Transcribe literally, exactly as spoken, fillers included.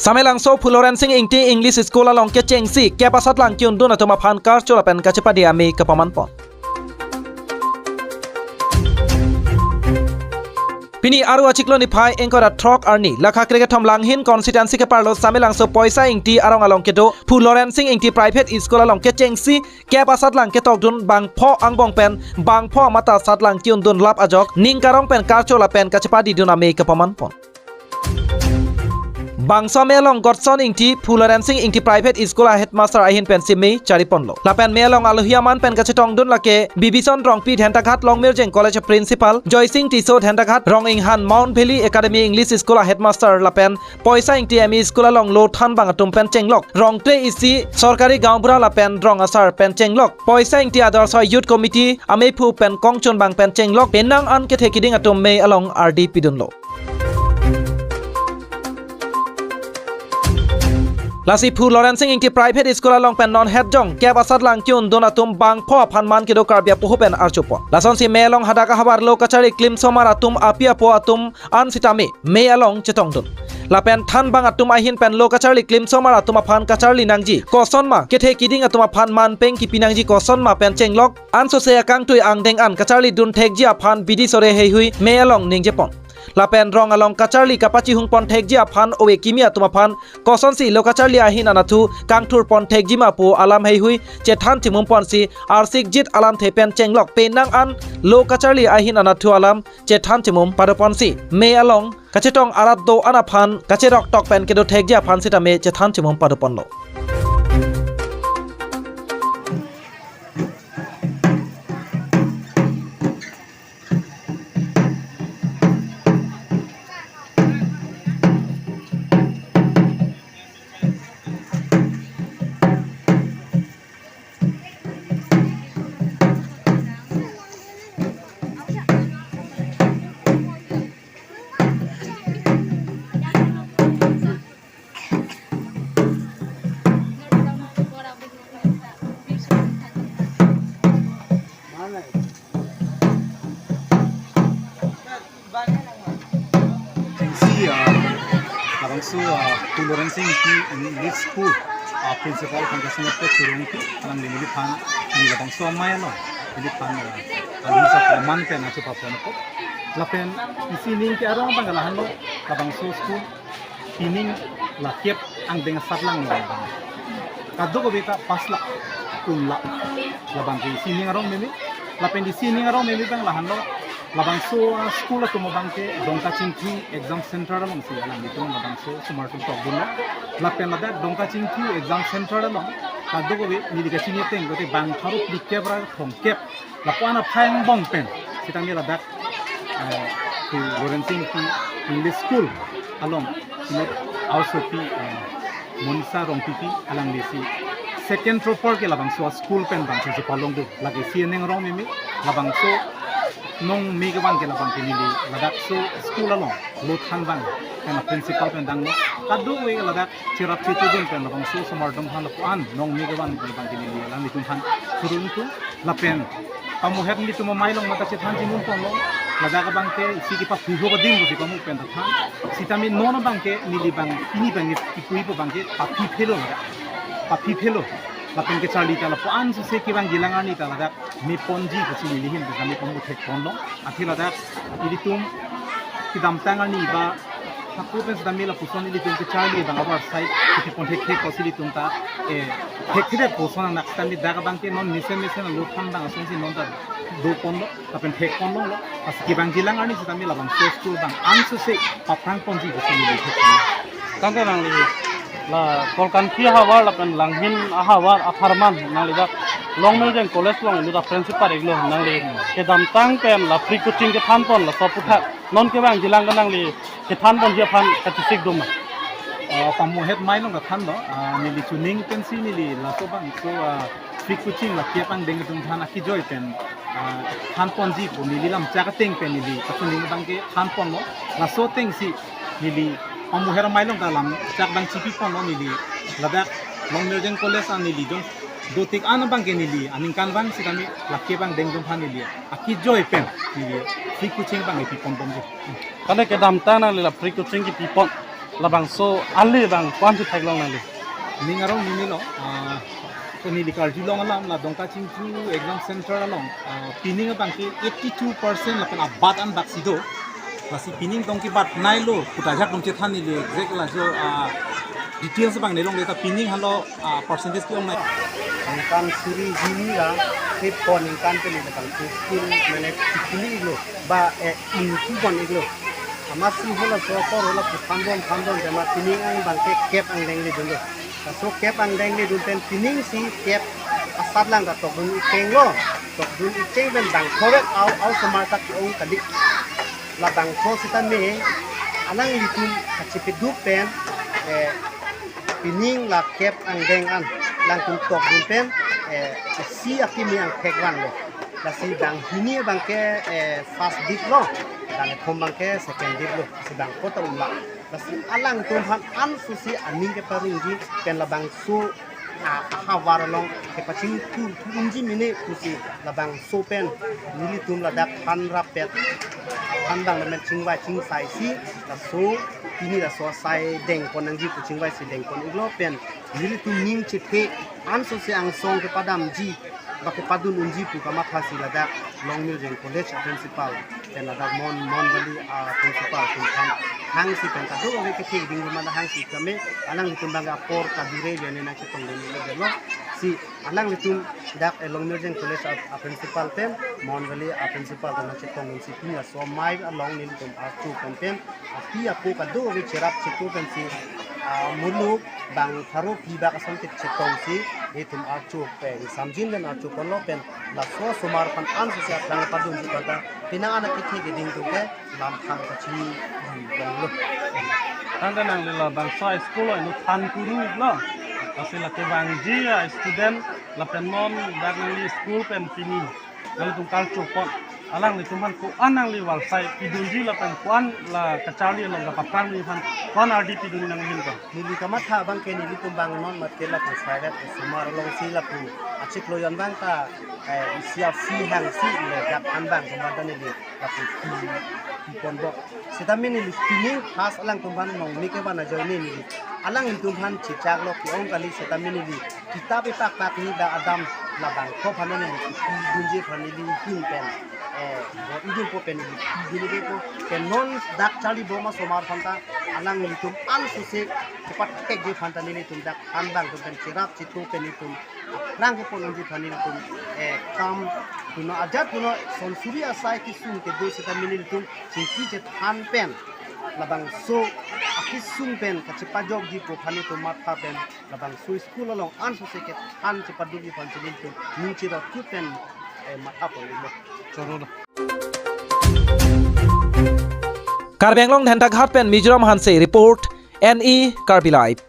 Samelangso Phulorensing Ingti English School along kechengsi kep asatlang ke-undun atum aphan karcho lapen kachepadi amei kapaman pon. Pini Aru achiklo niphai ingkoi ra throk arni, lakha krekethom Langhin constituency keparlo Samelangso Poisa Ingti arong along kedo Phulorensing Ingti Private School along kechengsi kep asatlang ketokdun bangpho angbong pen bangpho amata asatlang ke-undun lap ajok ning karong pen karcho lapen kachepadi dun amei kapaman pon. Bangso amei along Godson Ingti, Phulorensing Ingti Private School a headmaster ahin pensi mei chari ponlo. Lapen amei along alohi aman pen kachetongdun lake Bibison Rongpi Dhentaghat Longmirjeng College Principal, Joysing Tisso Dhentaghat, Rong Inghan Mount Valley Academy English School a headmaster lapen Poisa Ingti M E School along lo thanbang atum pen chenglok, Rongtre isi Sorkari Gaonbura lapen rong asar pen chenglok, Poisa Ingti Adarsha Youth Committee ameiphu pen kongchunbang pen chenglok, penang an kethe kiding atum amei along ardi pidunlo. Lasi Phulorensing Ingti Private School along pen non hetjong kep asatlang ke-undun atum bangpho aphan man kedo Karbi apoho pen archo pon. Lasonsi amei along hadak ahavar lo kacharli klimsomar atum api apo atum an sitame amei along chetongdun. Lapen thanbang atum ahin pen lo kacharli klimsomar atum aphan kacharli nangji kosonma, kethe kiding atum aphan manpeng kipi nangji kosonma pen chenglok, ansose akangtui angdeng an kacharlidun thekji aphan bidi sore heihui amei along ningje pon. Lapen rong along kacharli kapachihung pon thekji aphan ove kimi atum aphan kosonsi lo kacharli ahin anatthu kangthur pon thekjima pu alam heihui chethan chimum ponsi arsikjit alamthe pen chenglok, penang an lo kacharli ahin anatthu alam chethan chimum pado ponsi amei along kachetong arat do-an aphan kacherok tok pen kedo thekji aphan sitame chethan chimum pado ponlo. Chengsi, ah, labangso, ah, Phulorensing Ingti English School, ah, principal aphan kasingot pet churong ki, alangli neliphan, neli labangso amei along neliphan, ah, alangli sa paman pen achu paponpo. Lapen isi ning ke arong abang lahenlo, labangso school pining la kep angdeng asatlang lo. Kadokave ta pass la, un la. Labang ke isi ning arong meme. Lapen isi ning arong meme abang lahenlo. Labangso, ah, school atum abang ke Dongkachingthi exam center alongsi alanglitum labangso osomar atum tokdunlo. Lapen ladak Dongkachingthi exam center along kadokave neli kachini ateng kote bang pharo phlikep ra thomkep lapu-an aphai angbong pen sitame ladak, eh, Phulorensing Ingti English School along inut aosopi, eh, Monisa Rongpipi alanglisi second topper ke labangso a-school pen bangso chepalongdun. Lake isi ning arong meme, labangso nong me kevan ke labang ke neli ladak so school along lo thanbang pen principal pen danglo. Kadokave ladak cherap chetudun pen labangso osomar atum aphan lapu-an nong me kevan pen abang ke neli alanglitum aphan churong tu. Lapen pamuhet nelitum amei along mate chethan chimum ponlo, ladak abang ke isi kepaphu ho bading pusi pamu pen ta than. Sitame non abang ke neli abang, pini abang ke kipui pu abang ke paphi phelo ladak. Paphi phelo. Lapen kecharli ta lapu-an suse kevangjilang arni ta ladak meponji pusi neli ahin pen sitame pamu thek ponlo. Athe ladak ilitum kedamtang arni ba hako pen sitame lapuson ilitum kecharli abang abar side kepi pon thekthek pusi ilitum ta, eh, thekthedet puson anak sitame dak abang ke non mesen mesen lo thanbang asonsi non ta do ponlo, lapen thek ponlonglo. Pas kevangjilang arni sitame labangso school abang ansose paphrang ponji pusi neli thek ponlo. Tangte nangli la Kolkanthi ahavar lapen Langhin ahavar apharman nangli dak Longmirjeng College along inut a-principal iklo, nangli kedamtang pen la free coaching kethan pon laso aphuthak non kevangjilang ke nangli kethan ponji aphan kachesik doma? Ah, pamuhet amei along ta thanlo, ah, neli chuning pensi neli laso abangso, ah, free coaching la kep angdeng atum aphan akejoi pen, ah, than ponji pu neli lamchak ateng pen neli kachuning abang ke than ponlo. Laso atengsi neli pamuhet amei along ta lamchak abang chipi ponlo, neli ladak Longmirjeng College an neli jong dotik an abang ke neli aningkanvang sitame la kep angdeng atum aphan neli akejoi pen neli free coaching abang ke pi pon ponji. Tangte kedamtang nangli la free coaching kepi pon, Labangso ale abang ko-an chetheklong nangle? Ning arong nini lo, ah, ko neli karjulong alam la Dongka Chingthu Exam Center along, ah, pining abang ke eighty-two percent lapen abat an bak si do. Lasi pining tong kebat nei lo, kuta jak dum chethan neli exact laso, ah, details abang nelongle ta pining halo, ah, percentage ke-ong nei. Ningkan suri hini ra, ke pon ningkan ke neli abang ke skill manage sikili lo, ba, eh, improve pon iklo. Amatsi halaso apor hala pu thanbom thanbom tema pining abang ke kep angdeng ledun lo. Laso kep angdeng ledun pen pining si kep asat lang ta tokdun ikeng lo. Tokdun ikeng pen bang korek au au somar ta ke-ong kali. Labangso sitame alanglitum kachepeduk pen, eh, pining la kep angdeng an alangtum tokdun pen, eh, isi akimi angthek van lo. Lasi bang hini abang ke, eh, first dip lo, bang kethom abang ke second dip lo, si bang kota umla. Lasi alangtum aphan anso si aning keparongji pen labangso, ah, ahavar along kepachingthur thur unji mene pusi labangso pen nelitum ladak aphan rappet, aphan bang lamen chingvai chingsai si laso pini laso asai dengpon nangji pu chingvai si dengpon iklo pen nelitum ning chethe anso si angsong kepadamji ba kepadun unji pu kamatha si ladak Longmirjeng College a principal pen ladak Mon, Monvalley a principal atum aphan hangsi pen kadokave kethe ding mana hangsi kame alanglitum abang apor kadure jane nangchetongdun le lo. Si alanglitum dak, eh, Longmirjeng College a, a principal pen Monvalley a principal atum nangchetongdun si pini laso amei along nelitum archo pen pen api apo kadokave cherap chetu pensi, ah, muluk bang pharo phli bak asonte chetong si itum archo pen samjin pen archo ponlo pen laso somar aphan anso si aphrang padunji pen ta penang an akethe keding atum ke lam thang kachini dun longlo. Tangte nangli labangso school lo inu than kuru lo. Lasi lake bangji a student lapen non dak nangli school pen pini nangtum karcho pon. Alanglitum aphan ko-an nangli valsai pidunji lapen ko-an la kacharli along kapaphrangji aphan ko-an ardi pidunji nangli ahin ko? Neli kamatha abang ke nelitum abang non mat ke lapu private somar along si lapu achiklo yon abang ta, eh, isi a fee hangsi le dak an abang somar ta neli lapu pi, pi ponbom. Sitame neli pining first alangtum aphan nong mike bana joine neli alanglitum aphan chechak lo ke-ong kali sitame neli kitap ipak pak ni da adam labangso aphan neli pidunji aphan neli ahin pen, eh, bo idunpo pen neli pidunji po pen non dak charlibom asomar aphan ta alanglitum anso si kepathekji aphan ta nelitum dak an abangtum pen cherap chetu pen itum aphrang kepon unji aphan nelitum, eh, kam kuno ajat kuno son suri asai kesung kedo sitame nelitum chingki chethan pen labangso akesung pen kachepajokji pu aphan itum matha pen labangso school along anso si kethan chepadunji aphan si nelitum ning cherot kut pen, eh, matha pon iklo. Choro lo. Karbi Anglong Dentaghat pen Mizoram Hanse report, N E Karbi Live.